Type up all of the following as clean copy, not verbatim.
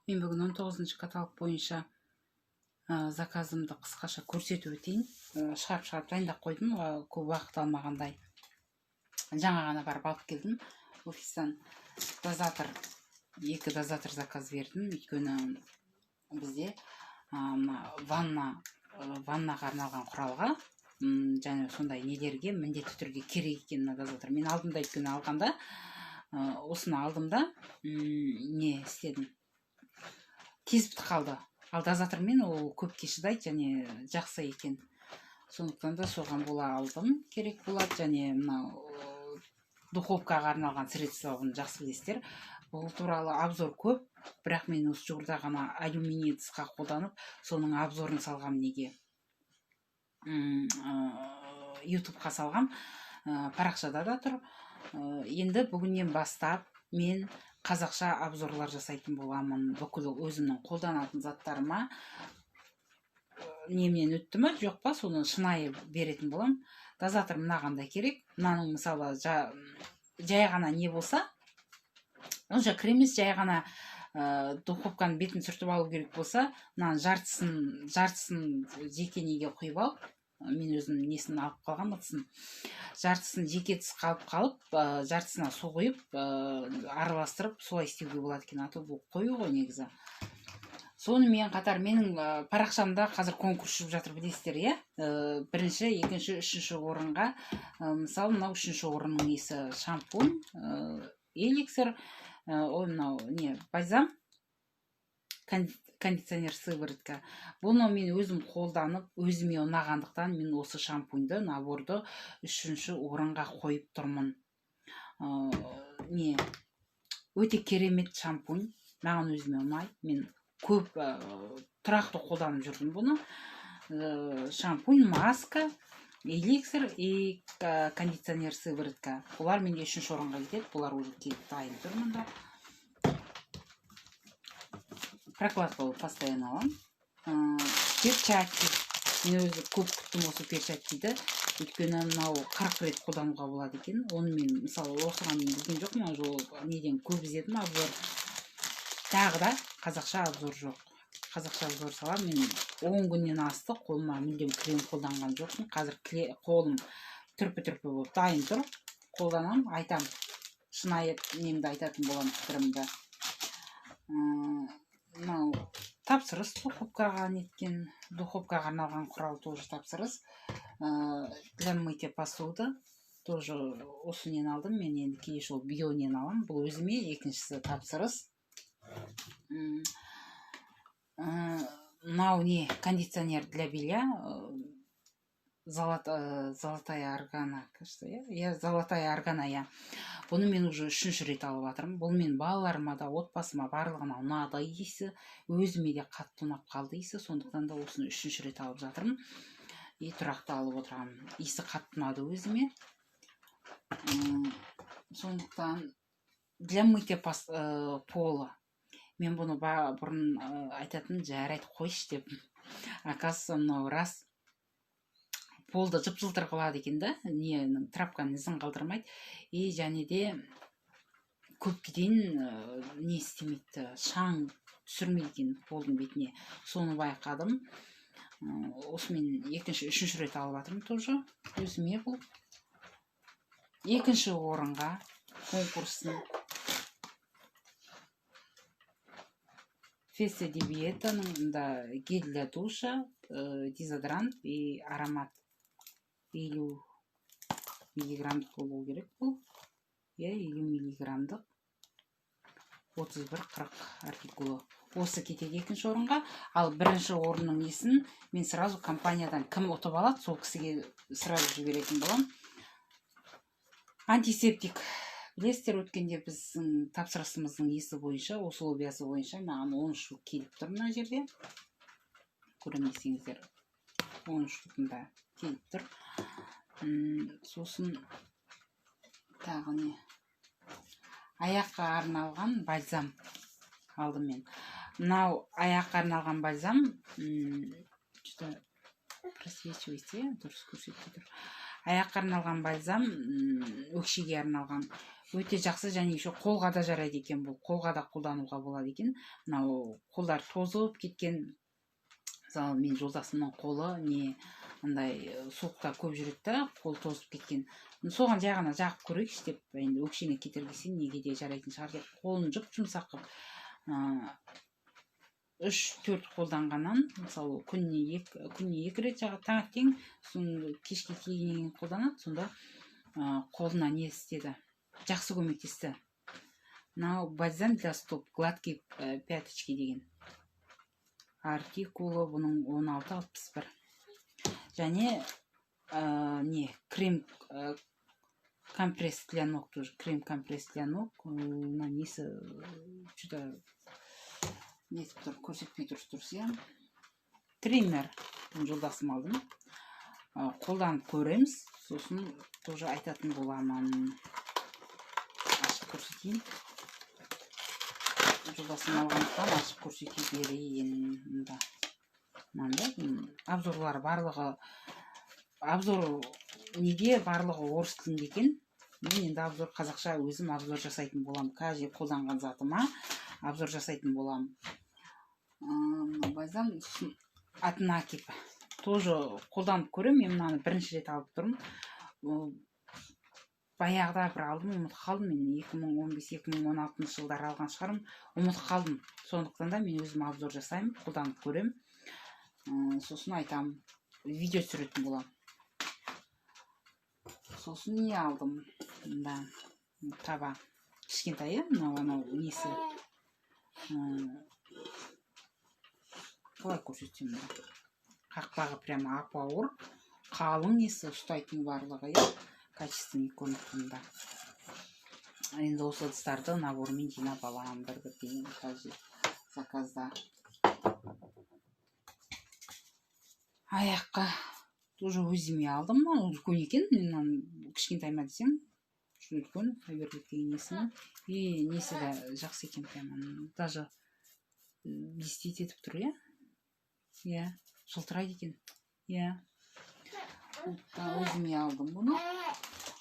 Мен бүгін 19 каталог бойынша заказымды қысқаша көрсетіп өтейін. Шығарып дайындап қойдым, көп уақыт алмағандай. Жаңа ғана барып алып келдім офистан. Дозатор, екі дозатор заказ бердім, өйткені бізде мына ваннаға арналған құралға және сондай нелерге міндетті түрде керек екен мына дозатор. Мен алдымда, өйткені алғанда осыны алдым да, не істедім, тез бітіп қалды. Ал дозатормен ол көпке шыдайды және жақсы екен, сондықтан да соған бола алдым, керек болады. Және мынау духовкаға арналған средство, бұны жақсы білесіздер, бұл туралы обзор көп, бірақ мен осы жуырда ғана алюминий ыдысқа қолданып, соның обзорын салғам. Неге Ютубқа салғам, парақшада да тұр. Енді бүгіннен бастап мен қазақша обзорлар жасайтын боламын бүкіл өзімнің қолданатын заттарыма. Неменен өтті ма, жоқ па, соны шынайы беретін боламын. Дозатор мынаған да керек. Мынаның, мысалы, жай ғана не болса, онша кір емес, жай ғана духовканың бетін сүртіп алу керек болса, мынаның жартысын жеке неге құйып алып, мен өзім несін алып қалғанмын, ыдысын, жартысын жеке ыдысқа алып қалып, жартысына су құйып, араластырып, солай істеуге болады екен. А то бұл қою ғой негізі. Сонымен қатар менің парақшамда қазір конкурс жүріп жатыр, білесіздер, иә? Бірінші, екінші, үшінші орынға, мысалы, мынау үшінші орынның несі: шампунь, эликсир, ой, мынау не, бальзам, кондиционер, сыворотка. Бұны мен өзім қолданып, өзіме ұнағандықтан, мен осы шампуньді, наборды үшінші орынға қойып тұрмын. Не, өте керемет шампунь, маған өзіме ұнайды. Мен көп тұрақты қолданып жүрдім бұны. Шампунь, маска, эликсир и кондиционер, сыворотка, бұлар менде үшінші орынға кетеді. Бұлар уже келіп дайын тұр мында. Прокладка постоянно аламын. Перчатки, мен өзі көп күттім осы перчаткиді, өйткені мынау 40 рет қолдануға болады екен. Оны мен, мысалы, осыған дейін білген жоқпын. Уже неден көп іздедім обзор, тағы да қазақша обзор жоқ. Қазақша обзор саламын. Мен 10 күннен асты қолыма мүлдем крем қолданған жоқпын. Қазір қолым түрпі түрпі болып дайын тұр, қолданамын, айтамын, шынайы немді айтатын боламын, пікірімді. Мынау тапсырыс, духовкаға неткен, духовкаға арналған құрал, тоже тапсырыс. Для мытья посуды тоже осы нені алдым мен. Енді келесі жолы био нені аламын. Бұл өзіме, екіншісі тапсырыс. Мынау не, кондиционер для белья, Золотая Аргана, кажется, иә, иә, Золотая Аргана, иә. Бұны мен уже үшінші рет алып жатырмын. Бұл мен балаларыма да, отбасыма, барлығына ұнады иісі, өзіме де қатты ұнап қалды иісі. Сондықтан да осыны үшінші рет алып жатырмын и тұрақты алып отырамын. Иісі қатты ұнады өзіме. Сондықтан для мытья пола мен бұны бұрын айтатын, жарайды, қойшы деп. Оказывается, мынау рас полды жып жылтыр қылады екен да, ненің, тряпканың ізін қалдырмайды и және де көпке дейін не істемейді, шаң түсірмейді екен полдың бетіне, соны байқадым. Осымен екінші, үшінші рет алып жатырмын, тоже өзіме. Бұл екінші орынға конкурстың Фесте ди Биетаның мында гель для душа, дезодорант и аромат, 50 миллиграммдық болу керек бұл, иә, 50 миллиграммдық, 31,40 артикулы. Осы кетеді екінші орынға. Ал бірінші орынның несін мен сразу компаниядан кім ұтып алады, сол кісіге сразу жіберетін боламын. Антисептик, білесіздер, өткенде біздің тапсырысымыздың несі бойынша, условиясы бойынша маған 10 штук келіп тұр. Мына жерде көремін десеңіздер, 10 штук мында келіп тұр. Сосын тағы не, аяққа арналған бальзам алдым мен. Мынау аяққа арналған бальзам, что просвечивается, иә, дұрыс көрсетпей тұр. Аяққа арналған бальзам, өкшеге арналған. Өте жақсы, және еще қолға да жарайды екен бұл. Қолға да қолдануға болады екен. Мынау қолдар тозып кеткен. Мысалы, мен жолдасымның қолы не андай суықта көп жүреді да, қол тозып кеткен. Соған жай ғана жағып көрейікші деп, енді өкшені кетіргесін неге де жарайтын шығар деп, қолын жұп-жұмсақ қылып 3-4 қолданғаннан, мысалы, күніне екі рет жағады, таңертең, сосын кешке келгеннен кейін қолданады. Сонда қолына не істеді, жақсы көмектесті. Мынау бальзам для стоп, гладкие пяточки деген, артикулы бұның 1661. Және не крем, компресс для ног, тоже крем компресс для ног. Мына несі что то нетіп тұр, көрсетпей дұрыс дұрыс иә. Триммер жолдасым алдым. Қолданып көреміз, сосын тоже айтатын боламын. Ашып көрсетейін, жолдасым алғандықтан ашып көрсете берейін. Мында мынандай обзорлар барлығы, обзор неде, барлығы орыс тілінде екен. Мен енді обзор қазақша, өзім обзор жасайтын боламын. Каждый қолданған затыма обзор жасайтын боламын. Мына бальзам, сосын от накипи тоже қолданып көремін. Мен мынаны бірінші рет алып тұрмын. Ол баяғыда бір алдым, ұмытып қалдым. Мен 2015-2016 жылдары алған шығармын, ұмытып қалдым. Сондықтан да мен өзім обзор жасаймын, қолданып көремін, сосын айтамын, видео түсіретін боламын. Сосын не алдым? Мында таба кішкентай, иә. Мынау анау несі, қалай көрсетсем, мында қақпағы прямо ап ауыр, қалың, несі ұстайтын барлығы, иә, качественный көрініп тұр. Мында енді осы ыдыстарды набормен жинап аламын бір бірден каждый заказда. Аяққа тоже өзіме алдым. Мынау үлкен екен, мен мынаны кішкентай ма десем, үлкен. Фаберлик деген несі и несі де жақсы екен, прямо даже блестеть етіп тұр, иә, жылтырайды екен, иә. Өзіме алдым бұны.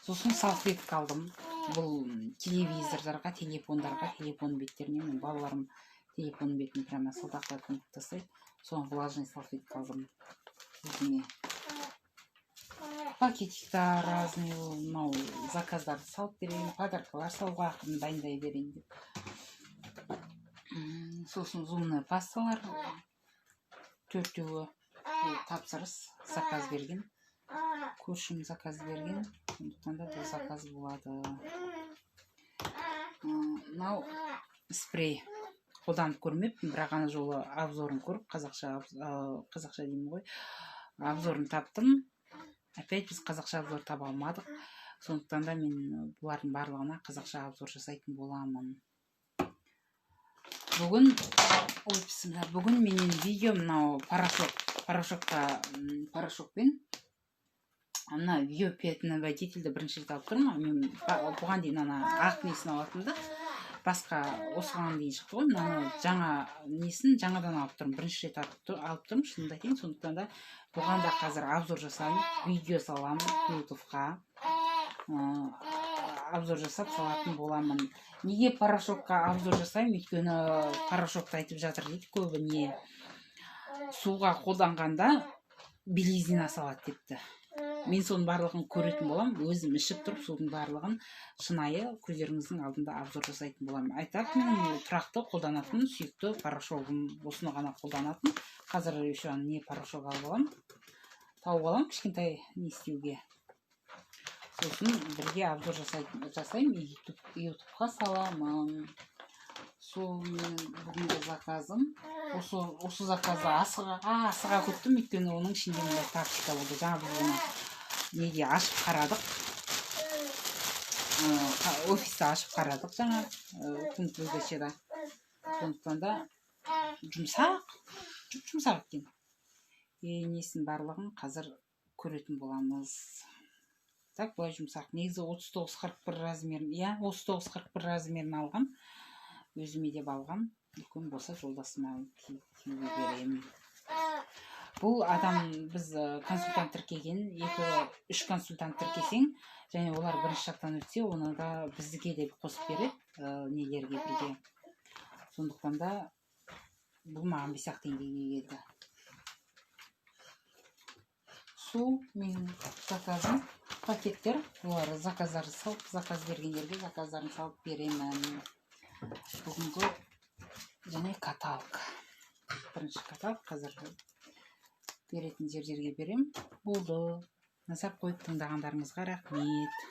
Сосын салфетка алдым. Бұл телевизордарға, телефондарға, телефон беттеріне. Мен балаларым телефон бетін прямо сылтақтап көміп тастайды, соны влажный салфетка алдым өзіме. Пакетиктар разный, мынау заказдарды салып берейін, подаркалар салуға ақырын дайындай берейін деп. Сосын зубной пасталар төртеуі. Бұл тапсырыс, заказ берген көршім, заказ берген, сондықтан да бұл заказ болады. Мынау спрей, қолданып көрмеппін, бірақ ана жолы обзорын көріп, қазақша, қазақша деймін ғой, обзорын таптым. Опять біз қазақша обзор таба алмадық, сондықтан да мен бұлардың барлығына қазақша обзор жасайтын боламын. Бүгін, ой, бісміллә, бүгін менің видео мынау порошок, порошокқа, порошокпен ана биопятноводительді бірінші рет алып тұрмын. Мен бұған дейін ана ақ несін алатынмын да, басқа осыған дейін шықты ғой. Мынаны жаңа несін жаңадан алып тұрмын, бірінші рет алып тұрмын, шынымды айтайын. Сондықтан да бұған да қазір обзор жасаймын, видео саламын ютубқа, обзор жасап салатын боламын. Неге порошокқа обзор жасаймын? Өйткені порошокты айтып жатыр дейді көбі, не суға қолданғанда белизна салады депті. Мен соның барлығын көретін боламын, өзім ішіп тұрып судың барлығын шынайы көздеріңіздің алдында обзор жасайтын боламын. Айтады, менің тұрақты қолданатын сүйікті порошогым, осыны ғана қолданатын. Қазір еще не порошок алып аламын, тауып аламын кішкентай не істеуге, сосын бірге обзор жасаймын, ютубқа саламын. Сол менің бүгінгі заказым осы. Заказды асыға асыға күттім, өйткені оның ішінде мындай тапочка болды. Жаңа біз бұны неге ашып қарадық, офисте ашып қарадық жаңа, пункт выдачада. Сондықтан да жұмсақ, жұп жұмсақ екен. И несін барлығын қазір көретін боламыз. Так, былай жұмсақ негізі. 39-41 размерін, иә, 39-41 размерін алғам, өзіме деп алғам. Үлкен болса, жолдасыма киюге беремін. Бұл адам біз консультант тіркеген, екі үш консультант тіркесең және олар бірінші жақтан өтсе, оны да бізге де қосып береді нелерге бірге. Сондықтан да бұл маған 5 ақ теңгеге келді. Сол менің заказым, пакеттер. Олар заказдарды салып, заказ бергендерге заказдарын салып беремін. Бүгінгі және каталог, бірінші каталог қазір беретін жерлерге беремін. Болды. Назар қойып тыңдағандарыңызға рахмет.